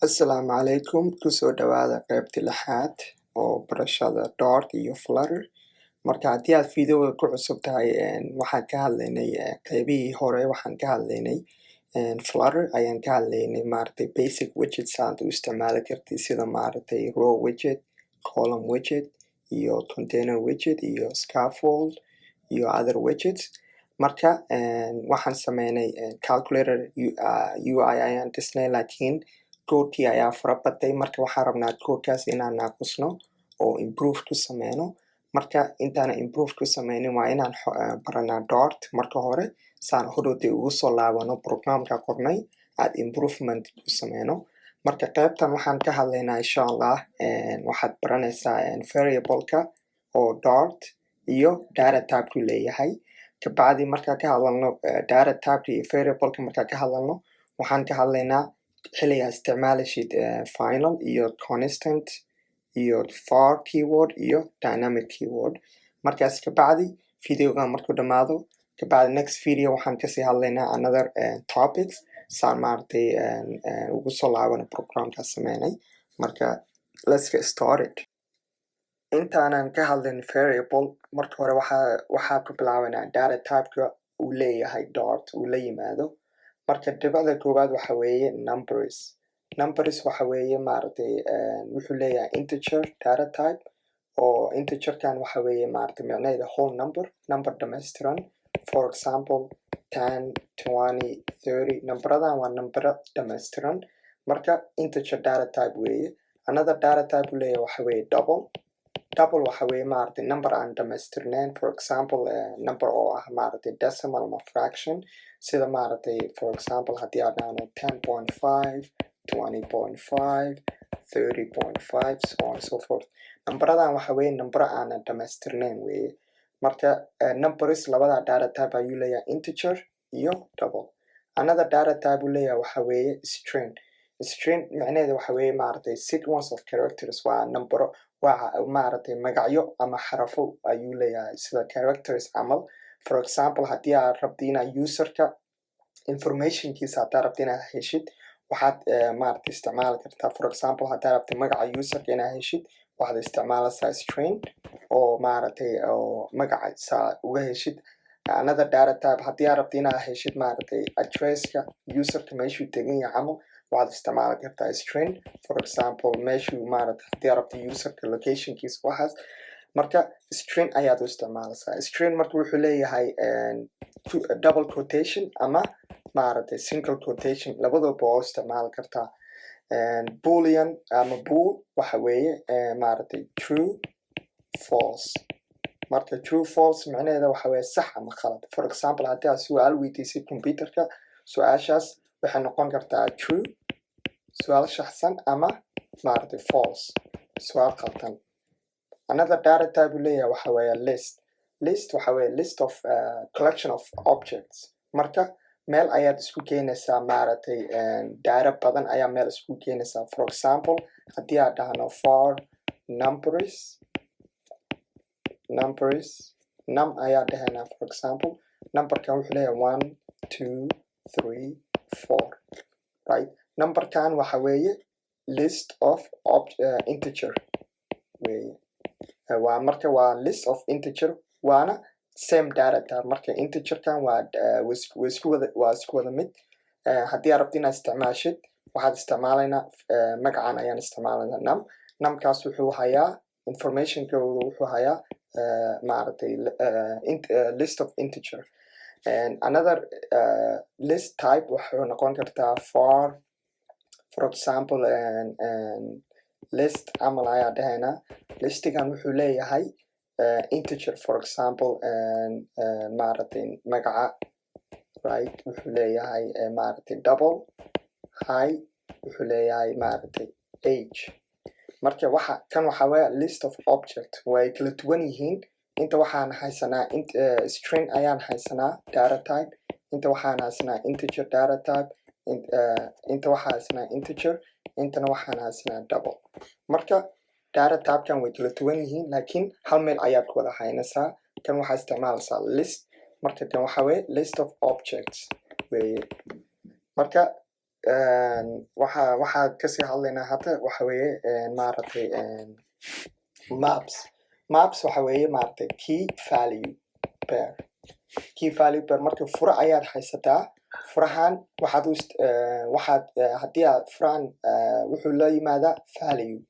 Asalaamu calaykum, kusoo dhawaada qaybtii lixaad oo barashada Dart iyo Flutter. Marka haddii aad videoga ku cusub tahay, waxaan ka hadlaynay qaybihii hore, waxaan ka hadlaynay Flutter ayaan ka hadlaynay, maaragtay, basic widgets aad u isticmaali kartid, sida, maaragtay, row widget, column widget iyo container widget iyo scaffold iyo other widgets. Marka waxaan sameynay calculator UI ayaan dhisnay, laakiin codekii ayaa fara batay. Marka waxaan rabnaa codekaas inaan naaqusno oo improve ku sameyno. Marka intaana improve ku sameynin, waa inaan baranaa Dart marka hore, saan hodhowtay ugu soo laabano programka qornay, aad improvement ku sameyno. Marka qaybtan waxaan ka hadlaynaa, insha Allah, waxaad baranaysaa variableka oo Dart iyo data type-ku leeyahay. Kabacdi markaa ka hadalno data type iyo variableka, markaa ka hadalno, waxaan ka hadlaynaa xilligaa isticmaalashid final iyo constant iyo var keyword iyo dynamic keyword. Markaas kabacdi videogan markuu dhamaado kabacdi, next video waxaan kasii hadlaynaa another topics, saan, maaragtay, ugu soo laabano programkaas sameynay. Marka let's get started. Intaanan ka hadlin variable, marka hore waxaa ku bilaabanaa data typeka uu leeyahay Dart uu la yimaado. Marka dhibicda koowaad waxa weeye numbers. Numbers waxa weeye, maaragtay, wuxuu leeyahay integer data type, oo integerkan waxa weeye, maaragtay, micnaheeda whole number, number dhammaystiran. For example, 10, 20, 30, numberadan waa numbero dhammaystiran. Marka integer data type weeye. Another data type uu leeyahay waxa weeye double. Double waxa weeye, maaragtay, number aan dhamaystirnayn. For example, number oo ah, maaragtay, decimal ama fraction, sida, maaragtay, for example, haddii aan dhahno 10.5, 20.5, 30.5, so on and so forth. Nambaradan waxa weeye nambaro aanan dhamaystirnayn weeye. Marka numbers labada data type ayuu leeyahay, integer iyo double. Another data type uu leeyahay waxa weeye string. String micnaheedu waxa weeye, maaragtay, sequence of characters. Waa nambaro, waa, maaragtay, magacyo ama xarafo ayuu leeyahay, sida characters camal. For example, haddii aad rabto inaad userka informationkiisa, haddaad rabto inaad heshid, waxaad maaragtay, isticmaali kartaa, for example, haddaad rabto magaca userka inaad heshid, waxaad isticmaalaysaa string oo, maaragtay, oo magaca saa uga heshid. Another data type, haddii aad rabto inaad heshid, maaragtay, addresska userka, meeshuu tegan yahay camal, waxaad isticmaali kartaa string. For example, meeshuu, maaragtay, haddii aad rabto userka locationkiisa, waxaas, marka string ayaad u isticmaalaysaa. String marka wuxuu leeyahay double quotation ama, maaragtay, single quotation, labadaba waa u isticmaali kartaa. Boolean ama bool waxa weeye, maaragtay, true false. Marka true false micnaheeda waxa weeye sax ama khalad. For example, haddii aad su-aal weydiisid computerka, su-aashaas waxay noqon kartaa true, su-aal saxsan, ama, maaragtay, false, su-aal khaldan. Another data type uu leeyahay waxa weeye list. List waxa weeye list of collection of objects. Marka meel ayaad isku keenaysaa, maaragtay, data badan ayaa meel isku keenaysaa. For example, haddii aad dhahno var numbers, numbers num ayaa dhahaynaa. For example, numberkan wuxuu leeyahay 1, 2, 3, 4, right? Numberkan waxa weeye list of integer weeye. Waa marka waa list of integer, waana same data type. Marka integerkan waa isku wada mid. Haddii aad rabto inaad isticmaashid, waxaad isticmaalaynaa magacan ayaan isticmaalaynaa, num. Numkaas wuxuu hayaa informationkooda, wuxuu hayaa, maaragtay, list of integer. And another list type wuxuu noqon kartaa var, for example, and list camal ayaa dhahaynaa. Listigan wuxuu leeyahay integer, for example, and maaragtay, magaca, right, wuxuu leeyahay, maaragtay, double height, wuxuu leeyahay, maaragtay, age. Marka waxa kan waxa weeye list of object, way kala duwan yihiin. Inta waxaan haysanaa string ayaan haysanaa data type, inta waxaan haysanaa integer data type, inta waxaan haysanaa integer, intana waxaan haysanaa double. Marka data typekan way kala duwan yihiin, laakiin hal meel ayaad ku wada haynaysaa. Kan waxaa isticmaalaysaa list. Marka kan waxa weeye list of objects weeye. Marka Waxaa kasii hadlaynaa hadda waxa weeye, maaragtay, maps. Maps waxa weeye, maaragtay, key value pair. Key value pair, marka furo ayaad haysataa. Furahan waxaad u waxaad haddii aad furahan wuxuu la yimaadaa value.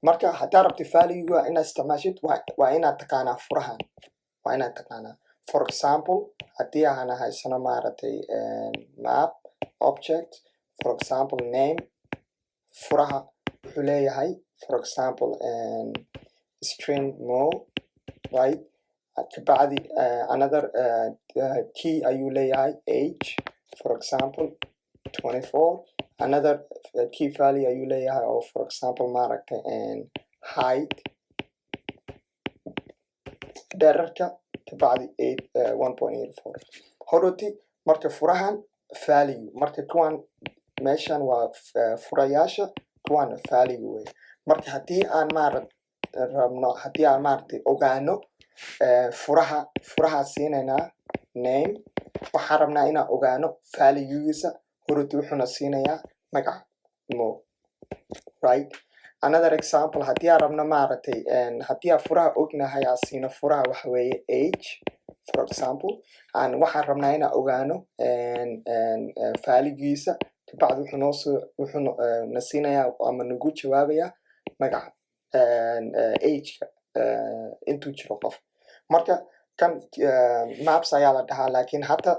Marka haddaad rabto valuega inaad isticmaashid, waa inaad taqaanaa furahan, waa inaad taqaanaa. For example, haddii aan haysano, maaragtay, map object, for example name, furaha wuxuu leeyahay, for example, string mo, right? Kabacdi another key ayuu leeyahay, age, for example 24. Another key value ayuu leeyahay oo, for example, maaragtay, height, dherarka, kabacdi 8, 1.84 hodhoti. Marka furahan value, marka kuwan meeshan waa furayaasha, kuwan value wey. Marka haddii aan maarag rabno, haddii aan maaragtay ogaano furaha, furaha siinaynaa name, waxaan rabnaa inaan ogaano valuegiisa. Horoti wuxuuna siinayaa magac mo, right? Another example, haddii aan rabno, maaragtay, haddii aan furaha ognahay, aan siino furaha waxa weeye age, for example, aan waxaan rabnaa inaan ogaano valuegiisa. Kabacdi wuxuu noo soo wuxuu na siinayaa ama nagu jawaabayaa magaca, ageka, intuu jiro qof. Marka kan maps ayaa la dhahaa, laakiin hadda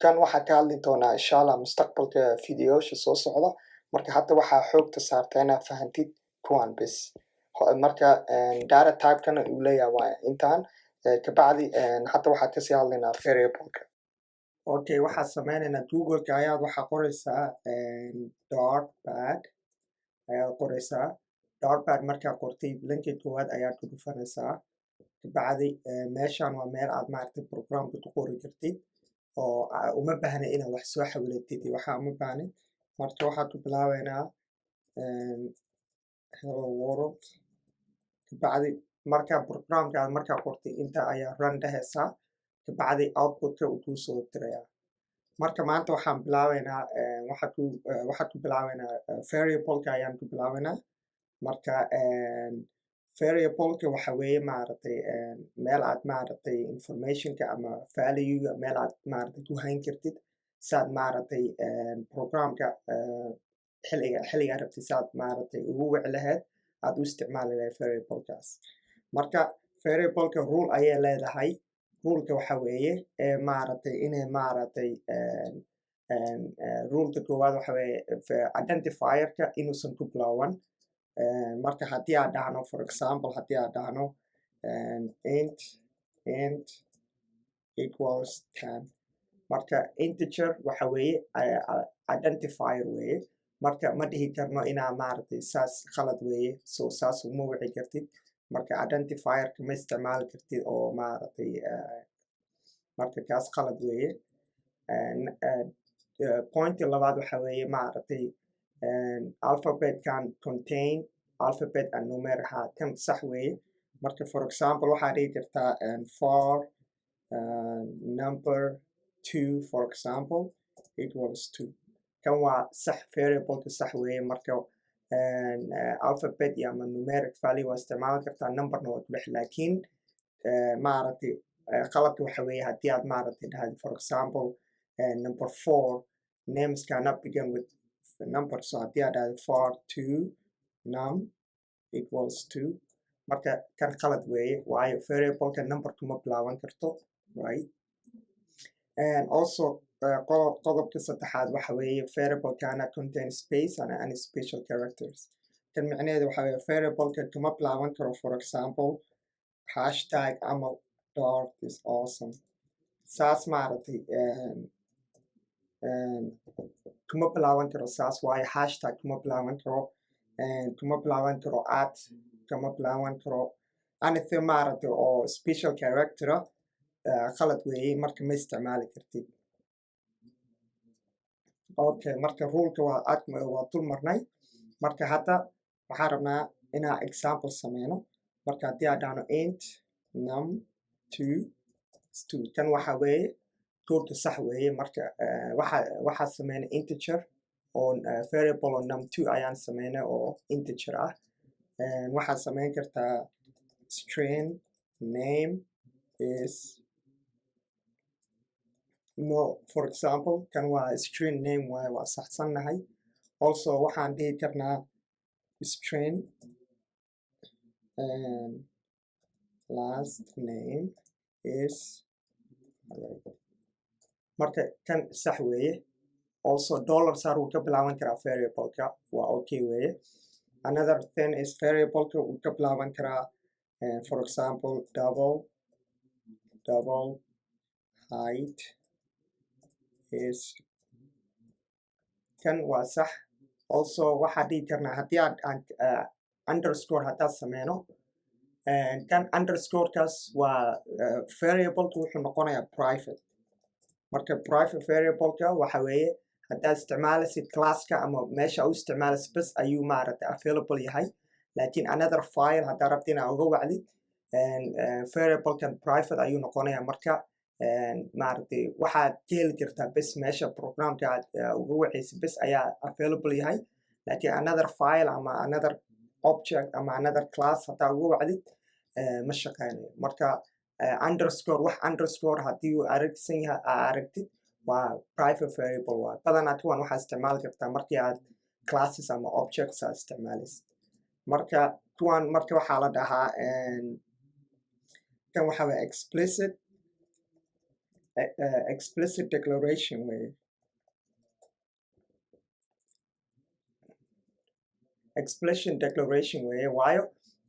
kan waxaa ka hadli doonaa, insha Allah, mustaqbalka videosha soo socda. Marka hadda waxaa xoogta saarta inaad fahantid kuwan bis. Marka data typekana uu leeyahay waa intaan. Kabacdi hadda waxaa kasii hadlaynaa variableka. Okay, waxaad sameynaynaa, Googleka ayaad waxaa qoraysaa DartPad ayaad qoraysaa. DartPad markaa qortay, linka koowaad ayaad ku dhufanaysaa. Kabacdi meeshan waa meel aad, maaragtay, programka ku qori kartid oo uma baahna inaad wax soo xawilatid iyo waxaa uma baahnid. Marka waxaad ku bilaabeynaa "hello world". Kabacdi markaa programka aad markaa qortay, inta ayaa run dhehaysaa. Kabacdi outputka uu kuu soo dirayaa. Marka maanta waxaan bilaabeynaa, waxaad ku bilaabeynaa variableka ayaan ku bilaabeynaa. Marka variableka waxa weeye, maaragtay, meel aad, maaragtay, informationka ama valuega meel aad, maaragtay, ku hayn kartid saad, maaragtay, programka xilliga rabtid saad, maaragtay, ugu wici lahayd, aad u isticmaali lahayd variablekaas. Marka variableka rule ayay leedahay. Ruleka waxa weeye, maaragtay, inay, maaragtay, ruleka koowaad waxa weeye identifierka inuusan ku bilaawan. Marka haddii aan dhahno, for example, haddii aan dhahno int equals 10, marka integer waxa weeye identifier weeye. Marka ma dhihi karno inaa, maaragtay, saas khalad weeye, so saas uma wici kartid. Marka identifierka ma isticmaali kartid oo, maaragtay, marka kaas khalad weeye. Pointi labaad waxa weeye, maaragtay, alphabet can contain alphabet and numeric. Ha, kan sax weeye. Marka, for example, waxaa dhihi kartaa for number two, for example, equals two. Kan waa sax, variableka sax weeye. Marka alphabet iyo ama numeric value waa isticmaali kartaa, numberna waa ku dhex. Laakiin, maaragtay, qaladka waxa weeye haddii aad, maaragtay, dhahdo, for example, number four, names cannot begin with number. So haddii aad dhahdo for two num equals two, marka kan qalad weeye, waayo variableka number kuma bilaaban karto, right? And also qodobka saddexaad waxa weeye variable cannot contain space and any special characters. Kan micnaheedu waxa weeye variableka kuma bilaaban karo, for example, hashtag ama "Dart is awesome". Saas, maaragtay, kuma bilaaban karo saas, waayo hashtag kuma bilaaban karo, kuma bilaaban karo at, kuma bilaaban karo anything, maaragtay, oo special character. Qalad weeye, marka ma isticmaali kartid. Okay, marka ruleka waa ad waa dul marnay. Marka hadda waxaan rabnaa inaan example sameyno. Marka haddii aan dhahno int num two is two, kan waxa weeye codeka sax weeye. Marka waxa waxaa sameynay integer Oo variable oo num2 ayaan sameynay oo integer ah. Waxaad sameyn kartaa string name is no, for example. Kan waa string name waaye, waa saxsannahay. Also waxaan dhihi karnaa string and last name is. Marka kan sax weeye. Also dollar sign wuu ka bilaaban karaa variableka, waa okay weeye. Another thing is variableka wuu ka bilaaban karaa, for example, double double height is. Kan waa sax. Also waxaa dhihi karnaa haddii aad underscore haddaad sameyno, kan underscorekaas waa variableka wuxuu noqonayaa private. Marka private variableka waxa weeye haddaad isticmaalaysid classka ama meesha u isticmaalaysid bas ayuu maaragtay available yahay, laakiin another file haddaad rabta inaad uga wacdid, variablekan private ayuu noqonayaa. Marka maaragtay waxaad ka heli kartaa bes meesha programka aad uga wacaysid bes ayaa available yahay, laakiin another file ama another object ama another class haddaa uga wacdid, ma shaqeynayo. Marka underscore, wax underscore haddii uu aragsan yahay aa aragtid, waa private variable. Waa badanaa kuwan waxaad isticmaali kartaa markii aad classes ama objects aad isticmaalaysid. Marka kuwan marka waxaa la dhahaa, kan waxa waye explicit declaration weye. Explicit declaration weeye, waayo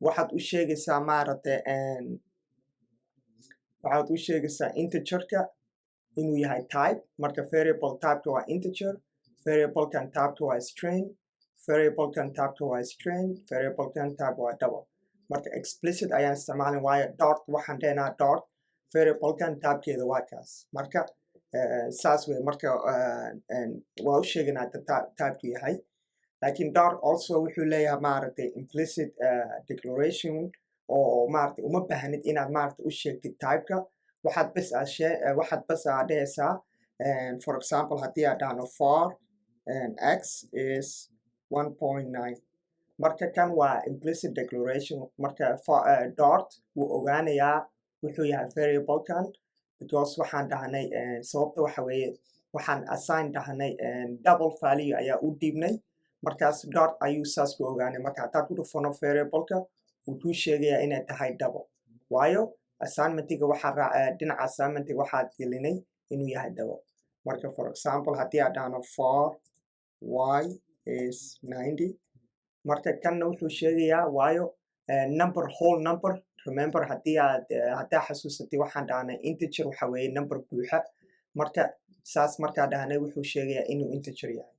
waxaad u sheegaysaa maaragtay, waxaad u sheegaysaa integerka inuu yahay type. Marka variable typeka waa integer, variablekan typeka waa string, variablekan typeka waa string, variablekan type waa double. Marka explicit ayaan isticmaalin, waayo dot waxaan dhehnaa dot variablekan typekeeda waa kaas. Marka saas wey. Marka waa u sheeganaa typeku yahay. Laakiin Dart also wuxuu leeyahay maaragtay implicit declaration oo maaragtay uma baahnid inaad maaragtay u sheegtid typeka. Waxaad bas aad dhehaysaa, for example, haddii aad dhahno var x is 1.9. Marka kan waa implicit declaration. Marka Dart wuu ogaanayaa wuxuu yahay variablekan, because waxaan dhahnay, sababta waxa weeye waxaan assign dhahnay, double value ayaa u dhiibnay. Markaas Dart ayuu saas ku ogaanay. Marka haddaad ku dhufano variableka, wuu kuu sheegayaa inay tahay double, waayo assignmentiga waxaa raac dhinaca assignmentiga waxaad gelinay inuu yahay double. Marka for example, haddii aad dhahno var y is 90, marka kanna wuxuu sheegayaa, waayo number, whole number. Remember, haddii aad haddaa xasuusatay, waxaan dhahnay integer waxa weeye number buuxa. Marka saas markaa dhahnay, wuxuu sheegayaa inuu integer yahay.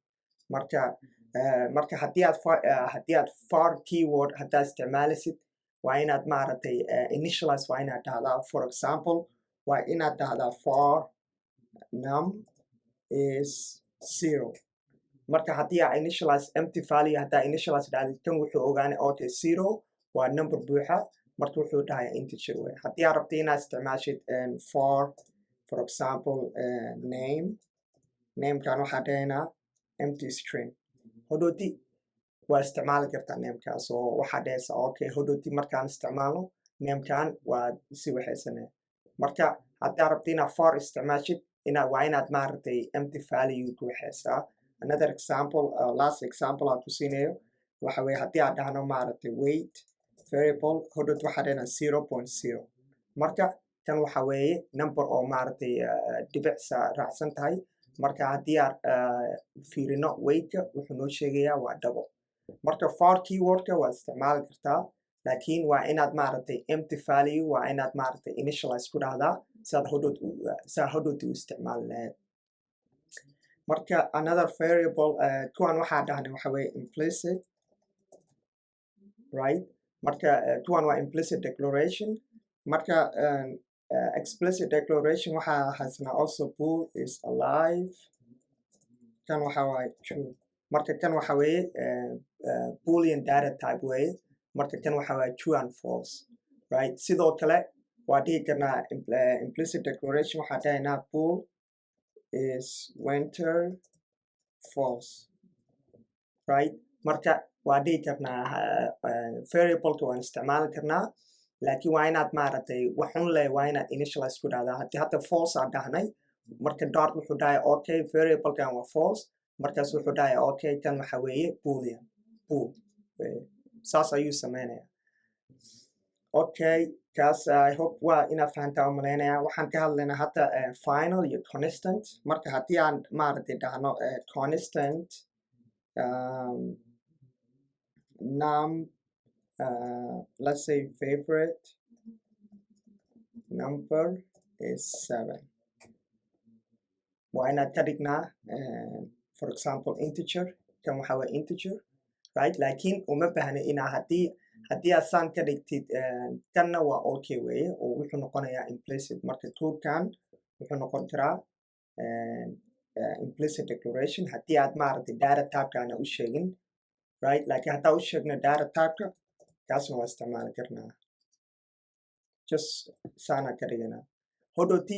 Marka haddii aad var keyword haddaad isticmaalisid, waa inaad maaragtay initialize waa inaad dhahdaa. For example, waa inaad dhahdaa var num is 0. Marka haddii aa initialize empty value haddaa initialize dhahdid, kan wuxuu ogaanay, okay, 0 waa number buuxa. Marka wuxuu dhahayaa integer wey. Haddii aad rabto inaad isticmaashid for example, name, namekan waxaa dhahaynaa empty string. Hodhooti waa isticmaali kartaa namekaas oo waxaa dhahaysaa, okay, hodhooti markaan isticmaalno namekan waa si waxaysanaya. Marka haddaa rabto inaad var isticmaashid, waa inaad maaragtay empty value ku waxaysaa. Another example, last example aan ku siinayo waxa weeye haddii aan dhahno maaragtay weight variable, hodhoot waxaa dhahnaa 0.0. Marka kan waxa weeye number oo maaragtay dhibic raacsan tahay. Marka haddii aan fiirino weightka, wuxuu noo sheegayaa waa double. Marka var keywordka waad isticmaali kartaa, laakiin waa inaad maaragtay empty value waa inaad maaragtay initialize ku dhahdaa saad hodhoot u isticmaali lahayd. Marka another variable, kuwan waxaa dhahnay waxa weeye implicit, right? Marka kuwan waa implicit declaration. Marka explicit declaration waxaa haysanaa also bool is alive. Kan waxa waaye true. Marka kan waxa weeye boolean data type weeye. Marka kan waxa waaye true and false, right? Sidoo kale waa dhihi karnaa implicit declaration. Waxaa dhahaynaa bool is winter false. right? Marka waa dhihi karnaa variableka waan isticmaali karnaa, laakiin waa inaad maaragtay waxun leh, waa inaad initialize ku dhahdaa. Haddii hadda false aan dhahnay, marka Dart wuxuu dhahay, "Okay, variablekan waa false." Markaas wuxuu dhahay, "Okay, kan waxa weeye boolean, bool." Saas ayuu sameynaya. Okay, kaas I hope waa inaad fahantaa u malaynaya. Waxaan ka hadlaynaa hadda final iyo constant. Marka haddii aan maaragtay dhahno constant num, let's say favorite number is 7, waa inaad ka dhignaa for example integer. Kan waxa waa integer, right? Laakiin uma baahna inaa haddii aad saan ka dhigtid, kanna waa okay weeye oo wuxuu noqonayaa implicit. Marka codekan wuxuu noqon karaa implicit declaration haddii aad maaragtay data typekaana u sheegin, right? Laakiin haddaa u sheegno data typeka, kaasna waa isticmaali karnaa. Just saanaa ka dhiganaa. Hodhowti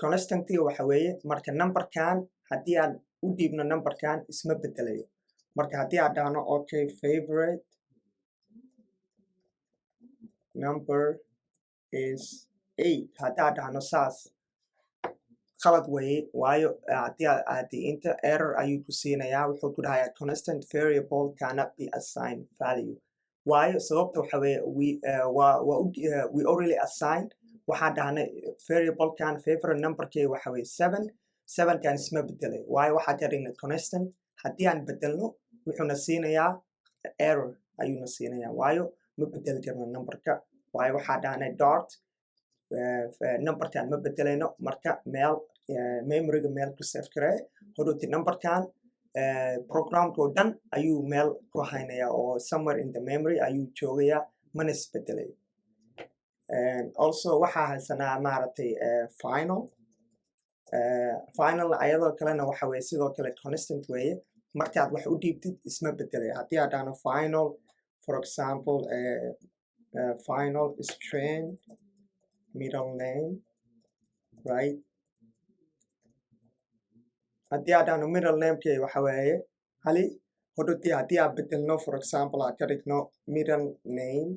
constantiga waxa weeye, marka numberkan haddii aan u dhiibno, numberkan isma bedelayo. Marka haddii aan dhahno, okay, favorite number is 8, haddii aan dhahno saas, khalad weeye. Waayo, haddii aad aadi inta, error ayuu ku siinayaa. Wuxuu ku dhahayaa, "Constant variable cannot be assigned value." Waayo, sababta waxa weeye we waa we already assigned. Waxaan dhahnay variablekan favorite numberkay waxa weeye 7. Sevenkan isma bedelayo, waayo waxaa ka dhignay constant. Haddii aan bedelno, wuxuuna siinayaa error ayuuna siinayaa, waayo ma bedeli karno numberka, waayo waxaa dhahnay Dart numberkan ma bedelayno. Marka meel memoryga meel ku save garee. Hodhowti numberkan programka oo dhan ayuu meel ku haynayaa oo somewhere in the memory ayuu joogayaa, mana isbedelayo. Also waxaa haysanaa maaragtay final. Final ayadoo kalena waxa weye sidoo kale constant weeye. Markaad wax u dhiibtid, isma bedelayo. Haddii aad dhahno final, for example, final string middle name, right? Haddii aad dhahno middle namekay waxa weeye Cali, hodhowtii haddii aad bedelno, for example, aad ka dhigno middle name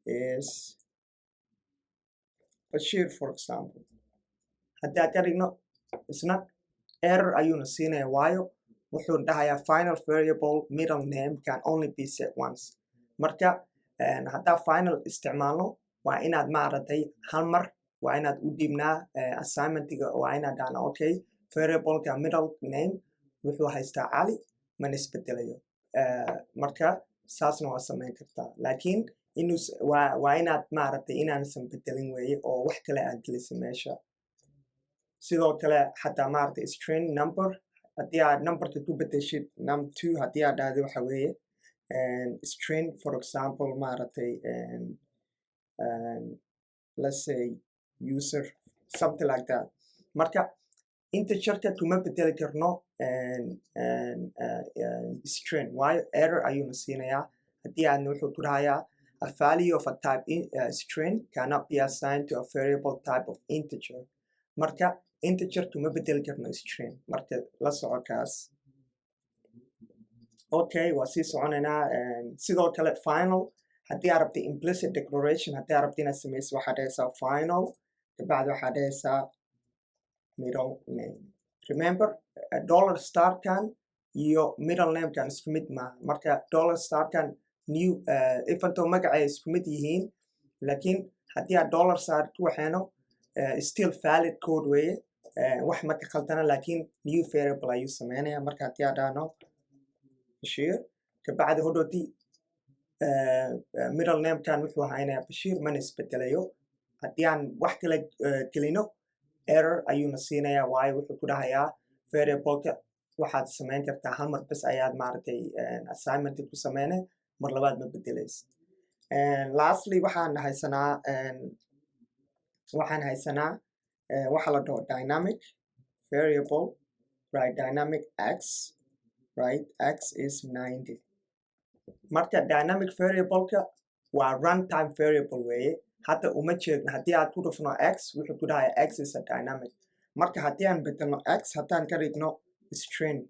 is Bashir, for example, haddii aad ka dhigno, isna error ayuuna siinaya, waayo wuxuu dhahayaa, "Final variable middle name can only be set once." Marka haddaa final isticmaalno, waa inaad maaragtay hal mar waa inaad u dhiibnaa assignmentiga. Waa inaad dhahna, okay, variableka middle name wuxuu haystaa Cali, mana isbedelayo. Marka saasna waa samayn kartaa, laakiin inuu waa inaad maaragtay inaansan bedelin weeye oo wax kale aad gelisay meesha. Sidoo kale xataa maaragtay string number, haddii aad numberka ku bedeshid num2, haddii aad dhahdo waxa weeye string, for example, maaragtay let's say user, something like that, marka integerka kuma bedeli karno string, waayo error ayuuna siinayaa. Haddii aadna, wuxuu ku dhahayaa, "A value of a type string cannot be assigned to a variable type of integer." Marka integer kuma bedeli karno string. Marka la soco kaas. Okay, waa sii soconaynaa. Sidoo kale final, haddii aad rabtay implicit declaration, haddii aad rabtay inaad samayso, waxaad dhahaysaa final, kabacdi waxaad dhahaysaa middle name. Remember, dollar starkan iyo middle namekan isku mid maaha. Marka dollar starkan new ifantoo magacay isku mid yihiin, laakiin haddii aad dollar star ku waxeeno, still valid code weeye, wax ma ka khaldana, laakiin new variable ayuu sameynaya. Marka haddii aad dhahno Bashiir, kabacdi hodhowti middle namekan wuxuu haynayaa Bashiir, mana isbedelayo. Haddii aan wax kale gelino, error ayuuna siinayaa, waayo wuxuu ku dhahayaa, variableka waxaad samayn kartaa hal mar bes ayaad maaragtay assignment ku sameynay, mar labaad ma bedelaysid. Lastly, waxaan haysanaa waxa la dhaho dynamic variable, right? Dynamic x, right? X is 90. Marka dynamic variableka waa runtime variable weeye. Hadda uma jeedno. Haddii aad ku dhufno x, wuxuu ku dhahayaa, "X is a dynamic." Marka haddii aan bedelno x, haddaan ka dhigno string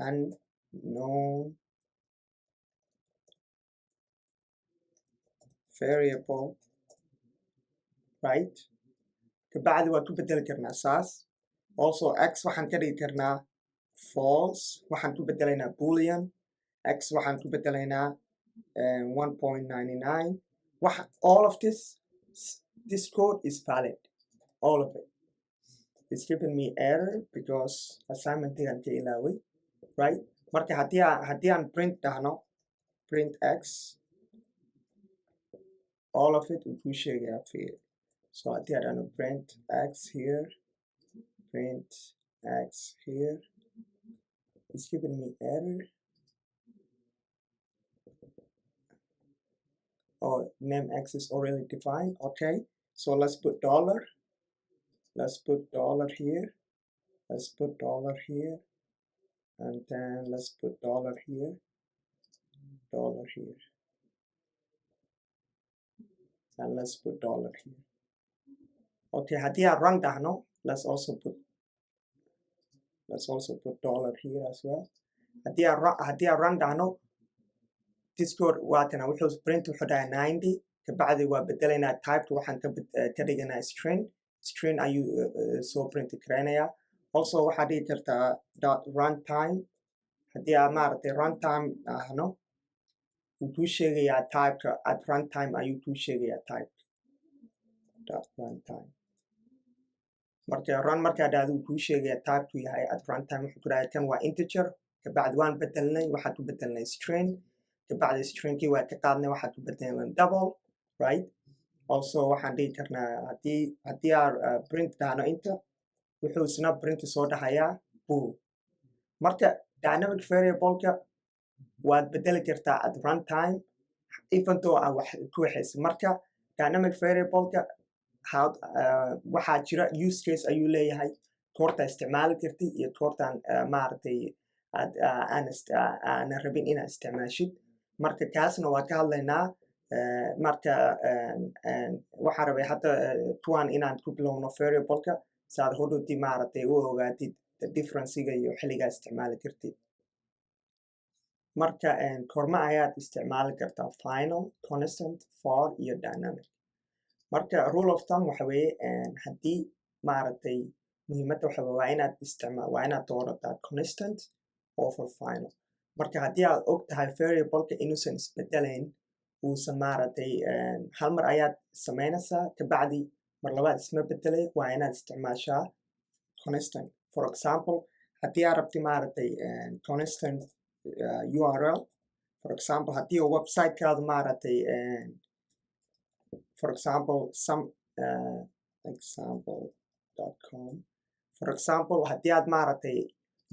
unknown variable, right? Kabacdi waan ku bedeli karnaa saas. Also x waxaan ka dhigi karnaa false, waxaan ku bedelaynaa boolean. X waxaan ku bedelaynaa 1.99. Wax all of this code is valid, all of it. It's giving me error because assignmentigan ka ilaaway, right? Marka haddii aan print dhahno, print x, all of it wuu kuu sheegayaa. Fiir, so haddii aan dhahno print x here, print x here, it's giving me error. Oh, name x is already defined. Okay, so let's put dollar, let's put dollar here, let's put dollar here, and then let's put dollar here, dollar here, and let's put dollar here. Okay, haddii aan run dhahno, let's also put dollar here as well. Haddii aan run dhahno this code, waatana wuxuu print, wuxuu dhahay 90. Kabacdi waa bedelaynaa typeka, waxaan ka dhiganaa string. String ayuu soo print garaynayaa. Also waxaad dhigi kartaa dot runtime. Haddii aad maaragtay runtime dhahno, wuu kuu sheegayaa typeka. At runtime ayuu kuu sheegayaa type, dot runtime. Marka run markaa dhahdo, wuu kuu sheegayaa typeku yahay at runtime. Wuxuu ku dhahay kan waa integer. Kabacdi waan bedelnay, waxaan ku bedelnay string. Kabacdi stringkii waa ka qaadnay, waxaan ku bedelnay double, right? Also waxaan dhihi karnaa haddii aan print dhahno inta, wuxuu isna print soo dhahayaa bool. Marka dynamic variableka waad bedeli kartaa at runtime, even though aan wax ku waxaysa. Marka dynamic variableka how waxaa jira use case ayuu leeyahay, goortaa isticmaali kartid iyo goortaan maaragtay aad aan aanan rabin inaad isticmaashid. Marka kaasna waa ka hadlaynaa. Marka waxaan rabay hadda kuwan inaan ku bilowno variableka, si aad hodhowti maaragtay u ogaatid the differencega iyo xilligaa isticmaali kartid. Marka korma ayaad isticmaali kartaa final, constant, var iyo dynamic? Marka rule of thumb waxa weeye, haddii maaragtay muhiimadda waxa weye waa inaad doorataa constant over final. Marka haddii aad og tahay variableka inuusan isbedelayn, uusan maaragtay hal mar ayaad samaynaysaa, kabacdi mar labaad isma bedelay, waa inaad isticmaashaa constant. For example, haddii aad rabti maaragtay constant URL, for example, haddii websitekaadu maaragtay, for example, some example.com, for example, haddii aad maaragtay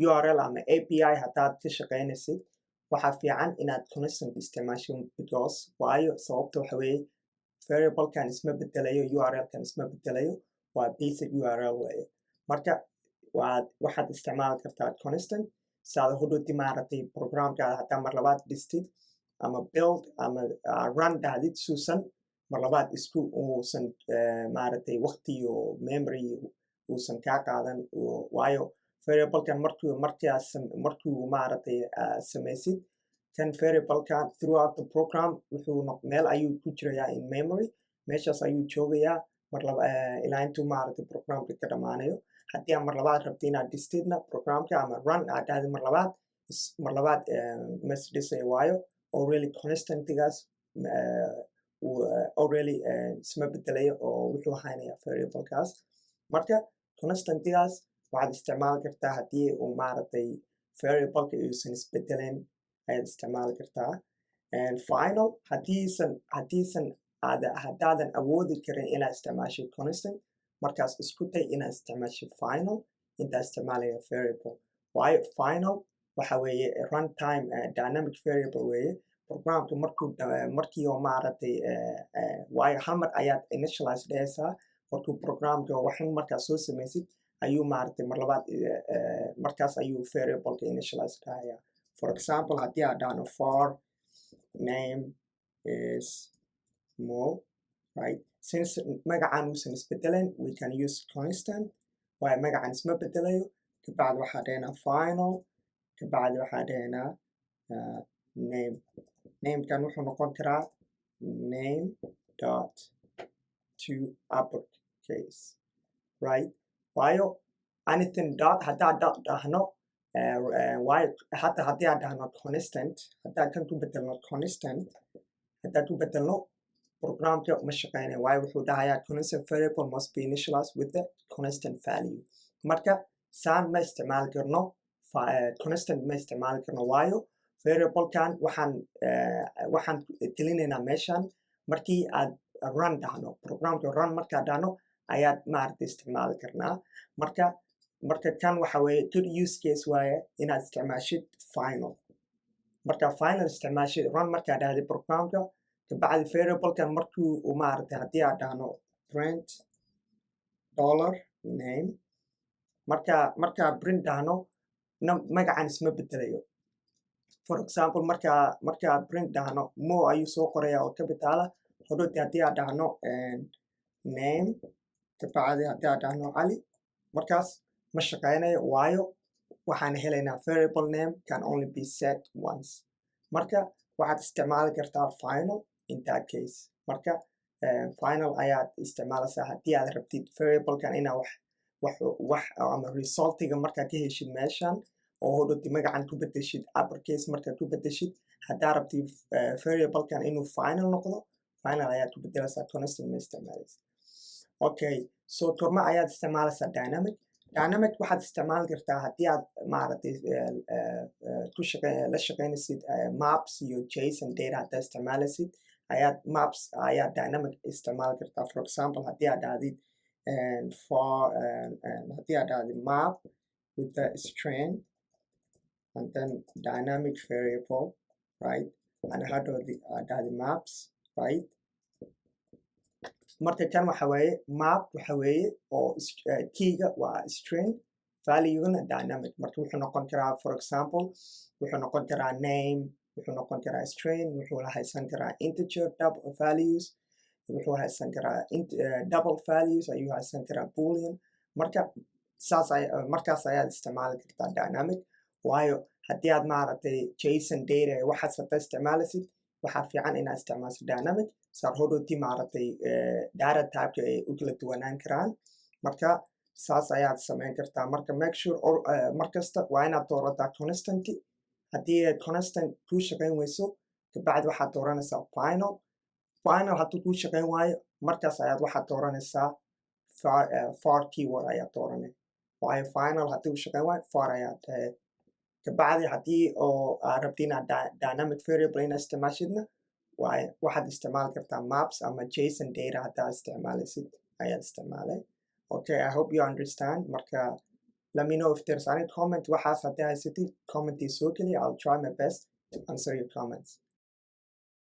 URL ama API haddaad ka shaqaynaysid, waxaa fiican inaad constant isticmaasho, because waayo sababta waxa weeye variablekan isma bedelayo, URL-kan isma bedelayo, waa basic URL weeye. Marka waad waxaad isticmaali kartaa constant saad hodhowti maaragtay programkaada haddaa mar labaad dhistid ama build ama run dhahdid, suusan mar labaad isku uusan maaragtay waqti iyo memory uusan kaa qaadan. Waayo variablekan markuu maaragtay samaysid kan variablekan, throughout the program wuxuu meel ayuu ku jirayaa in memory, meeshaas ayuu joogayaa mar laba ilaa intuu maaragtay programka ka dhamaanayo. Haddii aad mar labaad rabti inaad dhistidna programka ama run aad dhahdid, mar labaad mas dhisay, waayo already constantigaas already isma bedelayo oo wuxuu haynaya variablekaas. Marka constantigaas waxaad isticmaali kartaa haddii uu maaragtay variableka uusan isbedelayn ayaad isticmaali kartaa. And final, haddiisan aad haddaadan awoodi karin inaad isticmaashid constant, markaas isku day inaad isticmaashid final intaa isticmaalaya variable. Waayo final waxa weeye runtime dynamic variable weeye. Programka markuu markii oo maaragtay waayo hal mar ayaad initialize dhehaysaa. Markuu programka waxun markaas soo samaysid ayuu maaragtay mar labaad markaas ayuu variableka initialize dhahayaa. For example, haddii aad dhahno var name is Mo, right? Since magacan uusan isbedelayn, we can use constant, waayo magacan isma bedelayo. Kabacdi waxaa dhahaynaa final, kabacdi waxaa dhahaynaa name. Namekan wuxuu noqon karaa name. dot to upper case, right? Waayo anything dot, haddaa dot dhahno, waayo hataa haddii aan dhahno constant, haddaan kan ku bedelno constant, haddaan ku bedelno, programka ma shaqeynayo, waayo wuxuu dhahayaa constant variable must be initialized with the constant value. Marka saan ma isticmaali karno, constant ma isticmaali karno, waayo variablekan waxaan gelinaynaa meeshan markii aad run dhahno programka. Run markaa dhahno ayaad maaragtay isticmaali karnaa. Marka kan waxa weeye good use case waaye inaad isticmaashid final. Marka final isticmaashid, run markaa dhahday programka, kabacdi variablekan markuu uu maaragtay, haddii aad dhahno print dollar name, markaa print dhahno, magacan isma bedelayo. For example, markaa print dhahno, Mo ayuu soo qoraya oo capital ah. Hodhowti haddii aad dhahno name, kabacdi haddii aad dhahno Cali, markaas ma shaqeynayo, waayo waxaan helaynaa variable name can only be set once. Marka waxaad isticmaali kartaa final in that case. Marka final ayaad isticmaalaysaa haddii aad rabtid variablekan inaa wax ama resultiga markaad ka heshid meeshan oo hodhowti magacan ku bedeshid uppercase. Markaad ku bedeshid, haddaa rabtid variablekan inuu final noqdo, final ayaad ku bedelaysaa, constant ma isticmaalaysa. Okay, so torma ayaad isticmaalaysaa dynamic? Dynamic waxaad isticmaali kartaa haddii aad maaragtay ku shaqe la shaqeynaysid maps iyo JSON data. Haddaad isticmaalaysid ayaad maps ayaad dynamic isticmaali kartaa. For example, haddii aad dhahdid map with the string and then dynamic variable, right, and hadhow aad dhahdid maps, right? Marka kan waxa weeye map waxa weeye oo keyga waa string, valuegana dynamic. Marka wuxuu noqon karaa, for example, wuxuu noqon karaa name, wuxuu noqon karaa string, wuxuu haysan karaa integer, double values wuxuu haysan karaa, double values ayuu haysan karaa, boolean. Marka saas ay markaas ayaad isticmaali kartaa dynamic, waayo haddii aad maaragtay JSON data waxaas haddaa isticmaalaysid, waxaa fiican inaad isticmaasho dynamic saar hodhowti maaragtay data typeka ay u kala duwanaan karaan. Marka saas ayaad samayn kartaa. Marka make sure markasta waa inaad doorataa constant. Haddii ay constant kuu shaqayn weyso, kabacdi waxaad dooranaysaa final. Final hadduu kuu shaqayn waayo, markaas ayaad waxaad dooranaysaa var keyword ayaad dooranay, waayo final haddii uu shaqayn waayo, var ayaad. Kabacdi haddii oo aad rabti inaad dynamic variable inaad isticmaashidna, waxaad isticmaali kartaa maps ama JSON data haddaad isticmaalaysid ayaad isticmaalay. Okay, I hope you understand. Marka let me know if there's any comment. Waxaas haddii haysatid, comment ii soo geli. I'll try my best to answer your comments.